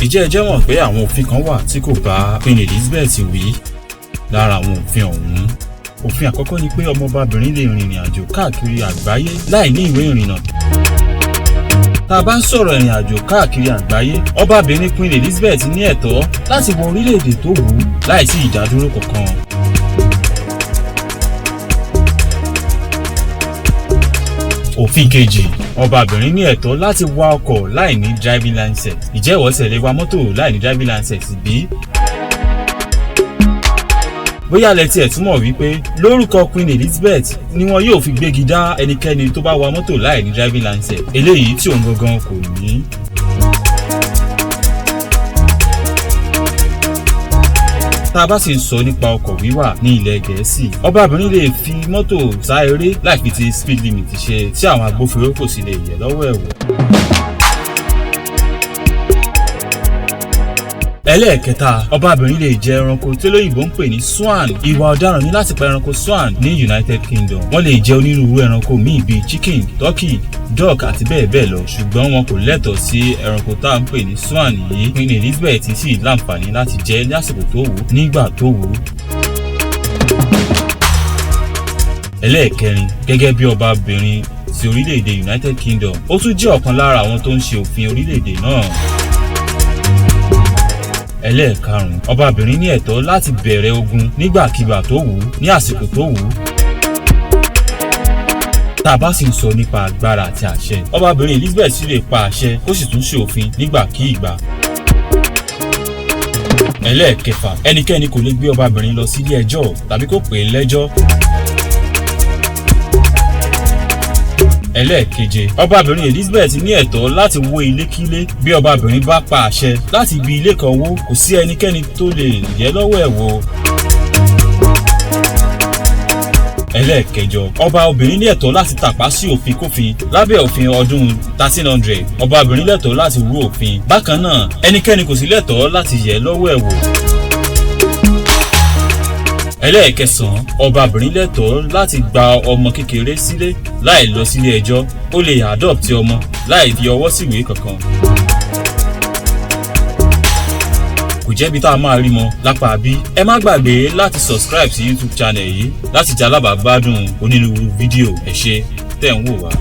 Ìjẹ́ ẹ jẹ́ mọ̀ pé àwọn òfin kan wà tí kò bá Queen Elizabeth wí? Lára àwọn òfin ọ̀hún, òfin àkọ́kọ́ ni pé ọmọbabìnrin lè rìnrìn àjò káàkiri àgbáyé láì ní ìwé ìrìnnà. Tá a bá ń sọ̀rọ̀ ìrìn àjò káàkiri àgbáyé, ọbabìnrin Queen Elizabeth ní ẹ̀tọ́ láti wọ orílẹ̀-èdè tó wù ú láìsí ìdádúró kankan. Òfin kejì, ọbabìnrin ní ẹ̀tọ́ láti wa ọkọ̀ láì ní driving license. Ìjẹ́ ìwọ ṣẹ̀ lè wa mọ́tò láì ní driving license bí? Bóyá lẹ tiẹ̀ túmọ̀ wípé lórúkọ Queen Elizabeth ni wọn yóò fi gbégi dá ẹnikẹ́ni tó bá wa mọ́tò láì ní driving license, eléyìí tí òun gangan kò ní. Tá a bá sì ń sọ nípa ọkọ̀ wíwà ní ilẹ̀ Gẹ̀ẹ́sì, ọbabìnrin lè fi mọ́tò sá eré láì fi ti speed limit ṣe, tí àwọn agbófinró kò sì lè yẹ̀ lọ́wọ́ ẹ̀ wò. Ẹlẹ́ẹ̀kẹta, ọbabìnrin lè jẹ ẹranko tí olóyìnbó ń pè ní swan. Ìwà ọ̀daràn ní láti pa ẹranko swan ní United Kingdom. Wọ́n lè jẹ onírúurú ẹranko míì bíi chicken, turkey, duck àti bẹ́ẹ̀ bẹ́ẹ̀ lọ, ṣùgbọ́n wọn kò lẹ́tọ̀ọ́ sí ẹranko tá à ń pè ní swan yìí. Queen Elizabeth sì láǹfààní láti jẹ ní àsìkò tó wù ú nígbà tó wù ú. Ẹlẹ́ẹ̀kẹrin, gẹ́gẹ́ bí ọbabìnrin ti orílẹ̀-èdè United Kingdom, ó tún jẹ́ ọ̀kan lára àwọn tó ń ṣe òfin orílẹ̀-èdè náà. Ẹlẹ́ẹ̀karùn-ún, ọbabìnrin ní ẹ̀tọ́ láti bẹ̀rẹ̀ ogun nígbàkigbà tó wù ú ní àsìkò tó wù ú. Tá a bá sì ń sọ nípa agbára àti àṣẹ, ọbabìnrin Elizabeth sì lè pa àṣẹ kó sì tún ṣe òfin nígbàkigbà. Ẹlẹ́ẹ̀kẹfà, ẹnikẹ́ni kò lè gbé ọbabìnrin lọ sílé ẹjọ́ tàbí kó pè é lẹ́jọ́. Ẹlẹ́ẹ̀keje, ọbabìnrin Elizabeth ní ẹ̀tọ́ láti wó ilé kílé. Bí ọbabìnrin bá pa àṣẹ láti ibi ilé kan wó, kò sí ẹnikẹ́ni tó lè yẹ̀ lọ́wọ́ ẹ̀ wò. Ẹlẹ́ẹ̀kẹjọ, ọba obìnrin ní ẹ̀tọ́ láti tàpá sí òfin kófin lábẹ́ òfin ọdún 1300. Ọbabìnrin lẹ́tọ̀ọ́ láti rú òfin. Bákan náà, ẹnikẹ́ni kò sí lẹ́tọ̀ọ́ láti yẹ̀ lọ́wọ́ ẹ̀ wò. Ẹlẹ́ẹ̀kẹsàn-án, ọbabìnrin lẹ́tọ̀ọ́ láti gba ọmọ kékeré sílé láì lọ sílé ẹjọ́. Ó lè adopt ọmọ láì fi ọwọ́ síwèé kankan. Kò jẹ́bi tá a máa rí mọ lápá bí. Ẹ má gbàgbé láti subscribe sí YouTube channel yìí láti jẹ́ alábàágbádùn onírúurú fídíò. Ẹ ṣé tẹ̀ ń wò wá.